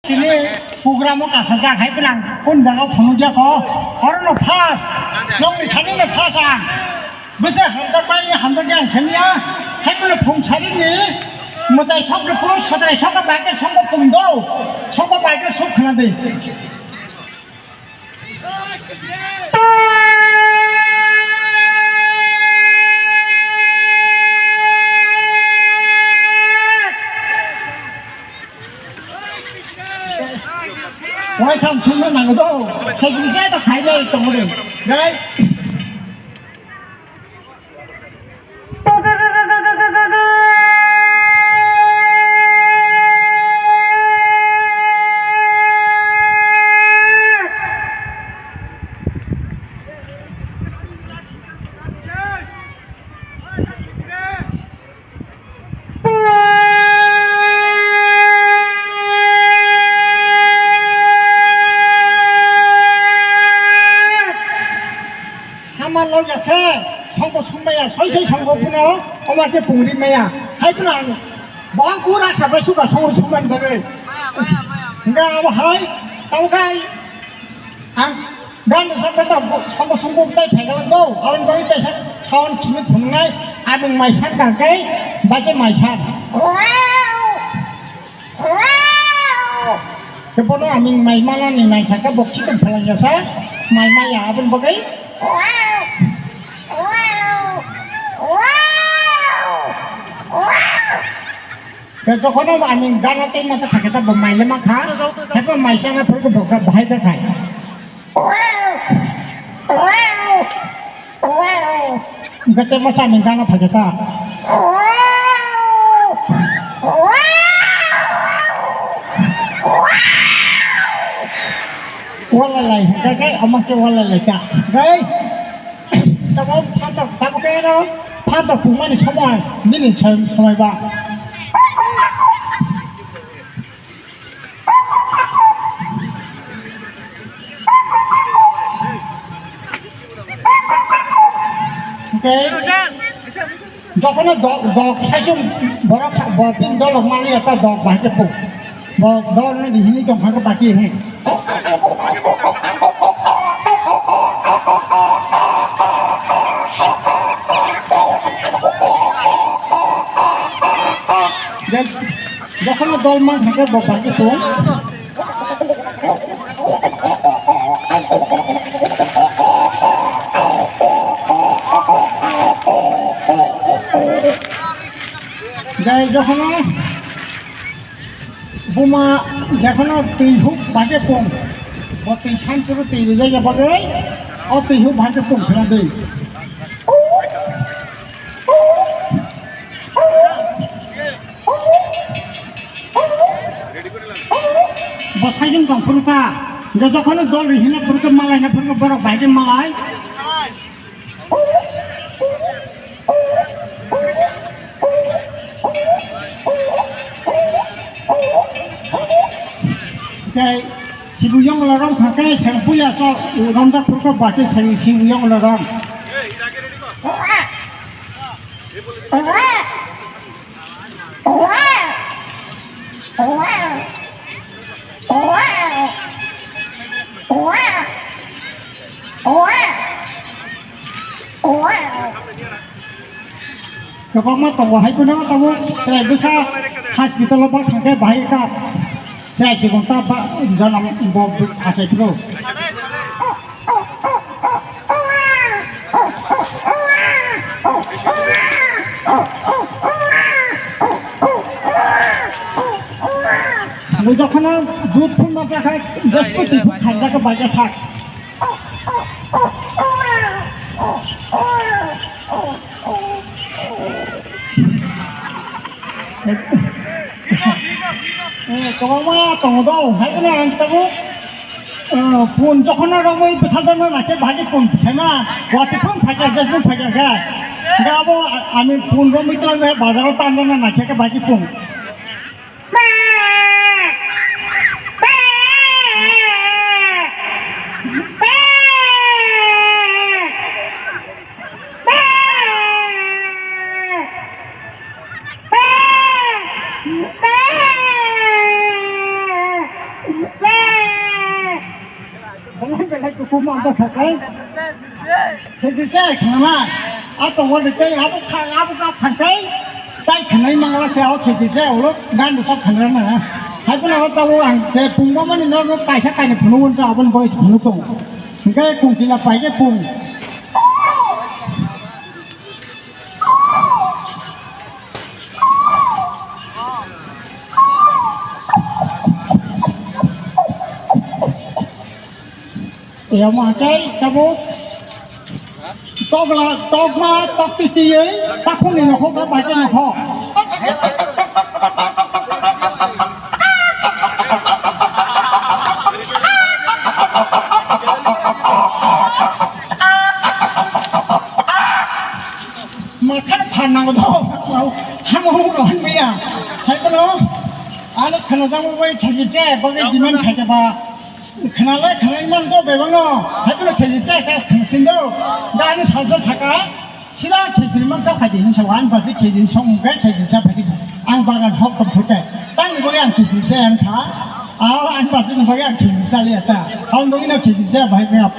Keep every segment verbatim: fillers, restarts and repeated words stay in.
Tini program o kasajak hai phano ang kunu jaga o phunukya kho. Oro no first, nokni thani no first ang. Bwsa hamjak bai hamjak ang saniya. Hai phano phung sari ni mwtai sok ni phung sodrai sok bai khe sok phung do. Sok bai khe sok khna di. Wai tham sungno nango do. Khaising sai to khailai tongo de. Gai. Sama logya khe songko songmaya soi soi songko phano oma khe pungri maya. Hai phano ang bo ang kura sa bai suka songo songmani bagwi. Hingke abo hai tamo khai ang. Gan rwchapkhe to bo-, songko songko tai phaikala do, aboni bagwi kaisa sound simi phunuknai, aming maisan kangkhe, baikhe maisan. Khe bono aming mai manani naikha khe bo khitung phalangjasa, mai maya aboni bagwi. Khe jokhon o aming gana tei masa phaikhe ta bo mai le mankha, haiphano mai sana phuru bo bahai ta khai. Hingke tei masa aming gana phaikhe ta. Wala lai hingke khe omo khe wala lai ta. Hingke Tamo phantok, tamo khe no phantok pungmani somoi, bini som-, somoi ba. Hingke jokhon no dok, dok saichung borok sa-, bo bini dolok manliya ta dok bahai khe pung. Bo dok no di hini tong kha khe baki he. Jokhon dol man thangkhe bo bagi tong. Jai jokhon Buma jekhono twi huk bage pung, bo twi sanpuro twi rijak ya bagwi o twi huk bage pung khna dei. Bo saijung tong phuru kha, hingke jokhon dol ri hino phuru khe malai na phuru khe borok bage malai. Tei sibu yong lorong kha khe seng puya so romjak phuru khe ba khe seng sibu yong lorong. Kwbangma tongo hai phano tabuk chwrai bwsa hospital o bak thangkhe bahai kha chwrai chikon ta ba jonom bo achai phuru. Bo jokhon dud phunma jakha, jaspo twi phuk khaijak khe baikha thak. Eh, kwbangma tongo do, hai kheno ang tabuk, eh, phone jokhon romwi bwthajakna naikhe bahai phone phaina, watwi phone phaikha, jaspo phaikha khe. Hingkhe abo a-, ani phone romwi twlang bazaro tanjakna naikhe bahai phone. Kuma ang kha kai. Khedi se khana. A to wal de kai abo kha abo ka phan kai. Tai khanai mangla se abo khedi se ulo gan de sab khanra na. Hai puna ho ta wo ang ke pung ba mani no no kaisa kaini phunu won ta abon boys phunu to. Hingke kung kila pai ke pung. Eyamo hatai tabuk tokla tokma toktitiyoi takhumni nokhok ba baikhe nokhok. Makhar phan nango do, hamo hung rohon maya. Hai kono, ano khana jang bai khaji che, bagai demand khaja ba. Khana lai khana iman do bebang no, hai kono khaji che ka khana sin do. Gani salsa saka, sida khaji man sa khaji hin sa wan basi khaji song gai khaji cha phadi. Ang bagan hok kom phutai. Tang ni bagai ang khaji che ang kha. Aw ang basi ni bagai ang khaji cha liya ta. Ang dong ina khaji che bai ngap.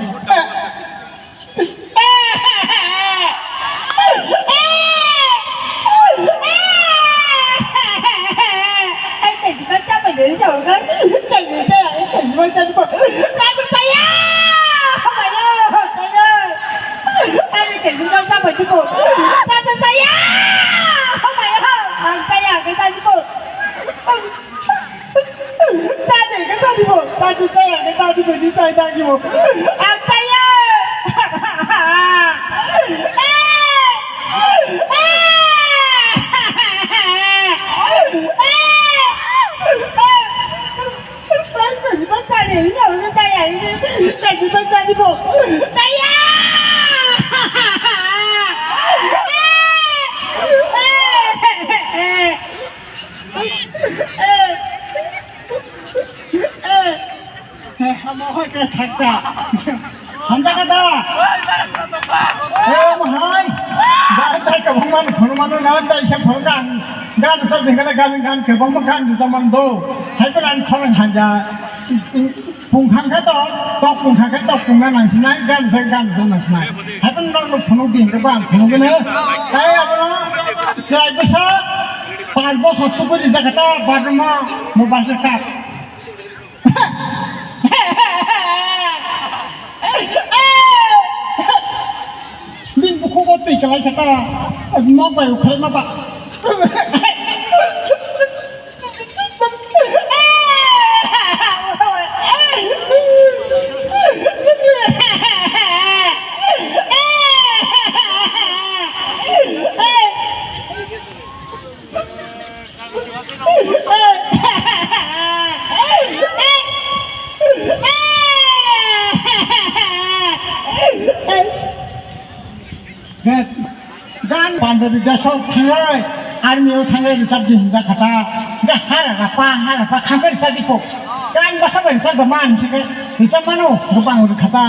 Chadi ke chadi bo, chadi chaya ke chadi bo, ni chai chadi bo. Ang chaya. Chaya. Hamo hoi ke thakta. Hamjaka da. Em hai. Dai dai kabang man phone mano na dai se phone gan. Gan sa dingala gan gan kabang man gan sa man do. Hai pala an khorang hanja. Pungkhang khe tok, tok pungkhang khe tok pungna nangsinai, gan se gan se nangsinai. Haikhe nok nok phunuk di hwnkhe bo ang phunuk gino. Tai abono chwrai bwsa panch bosor tubui rijak khe ta bathroom o mobile khe kap. Bini bukhugo twi kwlai khe ta nok bai ukhlai ma ba. Gan Punjabi desho thanglai, army o thanglai rwchap di hinjak kha ta. Ga hara rapa, hara rapa khamkhe rwchap di kho. Gan bwsa bai rwchap da man se khe rwchap mano, rwbang rwkha ta.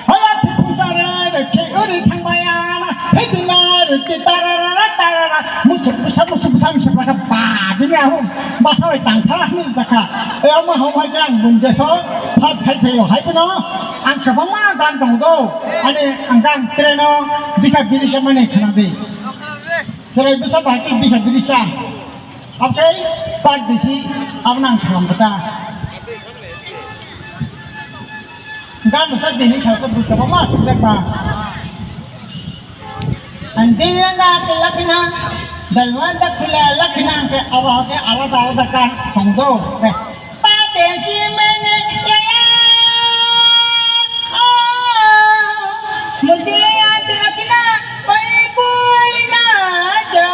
Hala thikung chare, rwkhe uri thangbaya na. Hei dina, rwkhe tararara, tarara. Musuk bwsa, musuk bwsa, musuk bwsa, ba, bini ahum. Bwsa bai tangkha, hinjak kha. E, omo hom hai khe ang bung desho, pass khai phaio, hai phano. Ang kwbangma gan tongo do. Ani ang gan train o bikha biri chamani khna di. Chwrai bwsa bai twi bikha biri cha. Oke, part bisi abono ang salam kha ta. Gan bwsa dini sa to bwsa kwbangma asukjak ba. Ang dil langa ke lakhna, dalwa da khula lakhna ke abo ke alada alada gan tong do. Ke. Pate chimene yaya, oh, mudiya tilakna, pai pulna ja,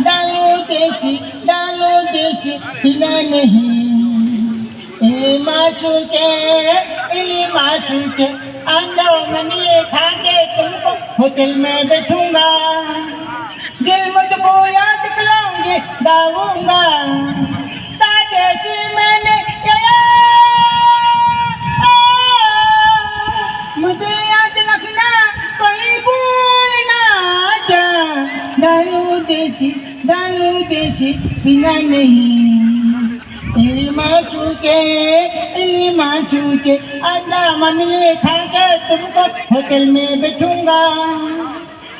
dalu dechi, dalu dechi, pina nahi. Ili machuke, ili machuke, ando mani khake tumko hotel mein bethunga. Dil mujh ko yaad kaloge gaunga, taje si maine yaya, mujhe yaad rakhna, koi bhul na ja, dalu deji, dalu deji, pina nahi, teri machu के इन्हीं माचू के आजा मामले खा के तुमको होटल में बैठूंगा।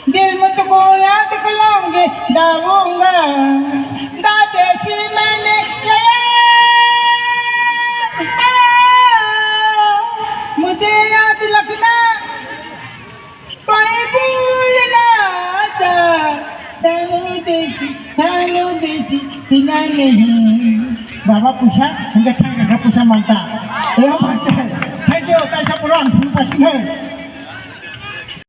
दिल मुझको याद कलोंगे दाऊंगा। दादेसी मैंने ले आ, मुझे याद रखना। कोई भूल ना जा, दाऊं देसी, दाऊं देसी, पिला नहीं। Baba puisa, hingga chang hingga puisa manta. Ya manta. Thank you, taisa puran, puisa sini.